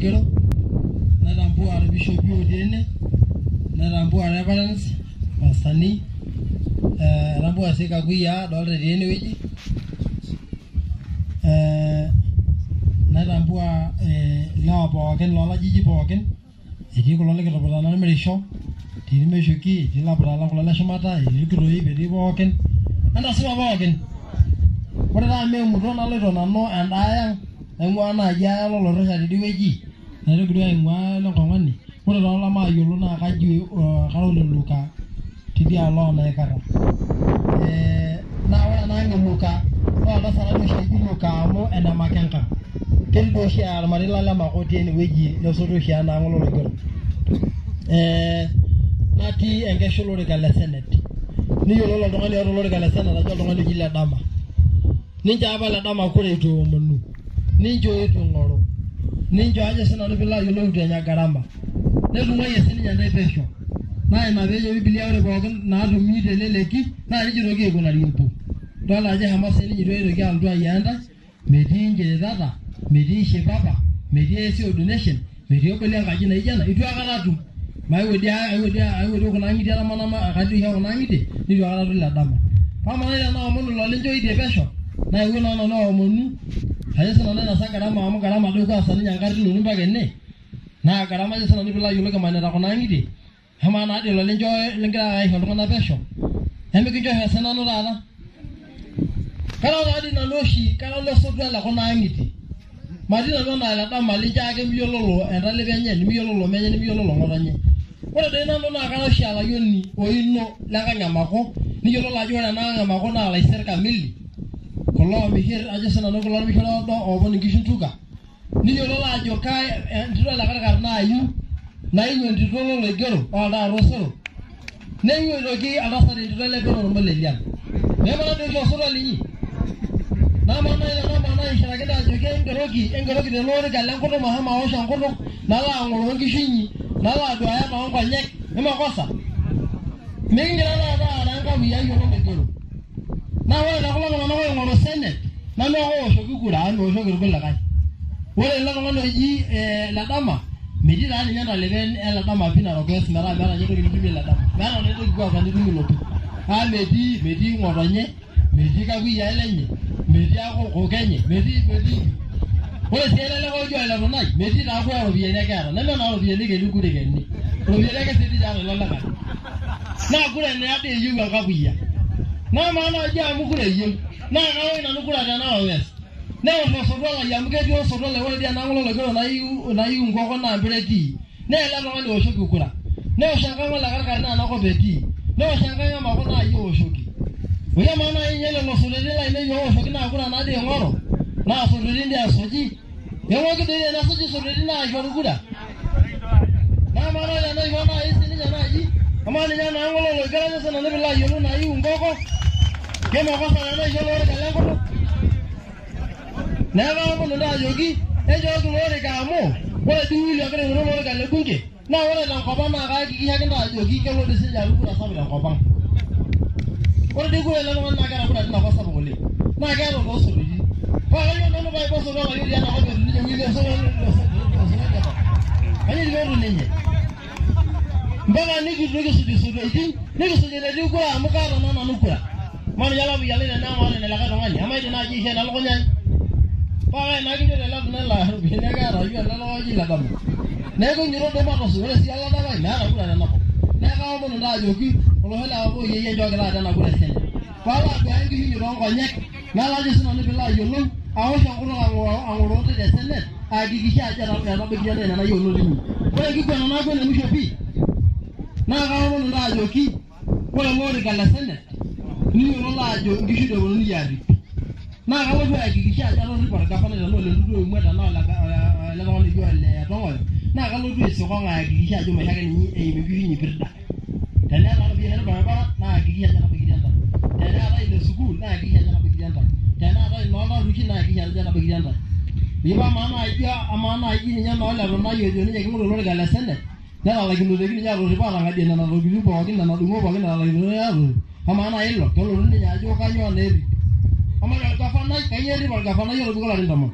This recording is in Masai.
loloigero, naitambua orbishopi otii ene, naitambua reverends, pastani, aitambua sii kakuyia adolta etii enewueji. Naitambua ilewa pookin loolajijik pookin, etii kulo likituputana irmirisho, etii irmeshuki, etii ilaputana kulo le shumata, etii irkitoip, etii pookin. Entasipa pookin. Ore taa amu emuto naloito nanu endaaya ang' naing'uaa naaji aya loloitosha tidie wueji, naitoki duo aing'uaa lenkong'oni, ore too lamaayiolo naa kaji kara ole Luka tidialo oo Naikara. Naa ore ena ang' e Luka naa oltasat oshi eji Luka amu ene Makenka. Ketii doi oshi ormarei lang le Mako otii enewueji nesoto oshi ena ang' ololoigero. Natii enkesha olorika le Senate. Niyiololo oltung'ani oota olorika le Senate ajo oltung'ani oji Ledama. Ninche apa Ledama kura eitu eomonu. Ninche oetuo aing'oru. Ninche ajo sinanu piilo ayiolou eitu enya gharama. Netung'uayie sininye ntae pesho. Naa ina peejo Biblia ore pookin naatumi teleleki naa nejia eitoki aikunari epuo. Idol ajo eshomo sininye eitu aitoki alotu ayiaya ntae, metii nchiritata, metii shipapa, metii esio donation, metii obo lenkaji naijo ena, eitu aikata atum. Maewuo dii aewuo dii kuna ang'itie atamanama katii oshi kuna ang'itie neitu aikata atum Ledama. Amaa naaji tenaomonu ilo linchooitie pesho, naewuo naa nanu aomonu, ajo sinanu ainosa gharama amu gharama doi kwanza ninye engarri ilotu mpaka ene, naa gharama ajo sinanu piilo ayiolou kimanita kuna ang'itie, amaa naa dii ilo linchoo ligira aisho iltung'anak pesho, emikincho sinanu taata. Kara taa dii nanu oshi kara olesotua le kuna ang'itie. Matii nanu enaa Ledama lincho ake miyiololo entalipa enye, nimiyiololo menye, nimiyiololo ng'otonye. Ore doi nanu naa kara oshi alayioni oino lenkang' e Mako, niyiololo ajo ore ena ang' e Mako naa laiser kamili, kulo omishir ajo sinanu kulo mishir oodo oopon inkishu ntuka, niyiololo ajo ka entito e Lekarkar naayiu, naiu entito loloigero oltaata osero, neiu aitoki oltasat entito lepero ormolelian. Nemara doi oshi osotua linyi. Namaa naaji tenamaa naishiraki ajoki engeroki, engeroki tele orika lenkutuk mashomo aosh enkutuk, nalo ang'oroo nkishu inyi, nalo aduaya toonkonyek, emakosa. Mikigira taata aara enkapuyiai ololoigero. Naa ore te kulo tung'anak oing'oru senate, nanu ake ooshoki kura amu meoshoki irkulikae. Ore ele tung'ani oji Ledama, metii taa ninye entalipa e Ledama pi Narok West metaa meeta ninye entoki nitumie Ledama. Meeta naa entoki kwanza nitum ilo pi. Amu metii ng'otonye, metii kakuyia lenye, metii akokoko enye, metii. Ore sii ele likae oji ole Tunai, metii taa kura iropiyiani ake eeta. Neme naa iropiyiani ketii kura ekeni. Iropiyiani ake sii ninye eeta ilo likae. Naa kura naa dii eyieu enkakuyia. Naa maa naaji amu kura eyieu. Naa kaosh nanu kura te Narok West. Neosh osotua lai amu ketii osotua lai ore dii ena ang' ololoigero nayiu nkokon naa mpira etii. Naa ele tung'ani ooshoki kura. Neosh enkang' ole Karkar naa enakop etii. Neosh enkang' e Mako naa iyie ooshoki. Ore amaa naaji ninye lelo sotuatin lainei ooshoki naa kura naadii eing'oru, naa sotuatin dii esuji. Keng'oki doi tenesuji sotuatin naa aishoru kura. Naa amaa naaji tenaisho naaji sininye naaji, amaa ninye ena ang' ololoigero ajo sinanu piilo ayiolou nayiu nkoko, kemakosa tenaisho olorika lenkutuk. Neeku aomonu ntae ajoki enchooki ilo orika amu ore dii Willy ogira aing'oru olorika le bunge naa ore tenkop ang naa kahakikishaki ntae ajoki kelo dii sininye atum kura sapuk tenkop ang. Ore dii kura ele tung'ani naa keeta kura tina kop sapuk oleng. Naa keeta toosotoitin. Paa kayieu nanu paa osotua lai otii ena kop etu ninye Willy osotua Kayieu peetu ninye. Mpaka nikisuj isotoitin, nikisuj enetii kura amu kaata naa nanu kura. Maninye olapuyia lai tenaa maata ene likae tung'ani, amaa aidim naaji aishoo ene lukunya ai. Paa kai naa kincho tele tung'ani laa iropiyiani ake eeta ashu ele likae oji Ledama. Neeku enyoto duo matusuj, ore sii oladapai meeta kura tenakop. Neeku kaomonu ntae ajoki olosho le Wapooyiei enchooki taata ena kura e Senate. Paalo aduaya nkishu inyi toonkonyek, nalo ajo sinanu piilo ayiolou, aosh enkutuk ang'oroo ntae te Senate, ahakikisha ajo etabaikitia ntae nena yieunot inyi. Ore enkiguana naaku ene musho pii, naa kaomonu ntae ajoki ore ele orika le Senate niyiololo ajo nkishu doi eponunui aarip. Naa kalotu ayakikisha ajo atorripo orgavanai tenaa ole Ntutu oimua tenaa ele tung'ani oji ole Tong'oyo, naa kalotu aisikong ayakikisha ajo maisho ake ninye eim inkishu inyi pirda. Teneetae iropiyiani orbaribara naa hakikisha ajo etabaikitia ntae. Teneetae ine sukuul naa hakikisha ajo etabaikitia ntae. Teneetae inooltarrueshi naa hakikisha ajo etabaikitia ntae. Ipa amaa naaji amaa naaji ninye naa ole Tunai ojo ninye king'oru olorika le Senate netalaikinotoki ninye atorripo atang'adie nena tokitin pookin nena dung'ot pookin netalaikinotoki atorrip. Amaa naaji ilo kelotu ninye ajo kainyoo naa errip. Amaa orgavanai kainyoo errip orgavanai otobiko ilarin tomon.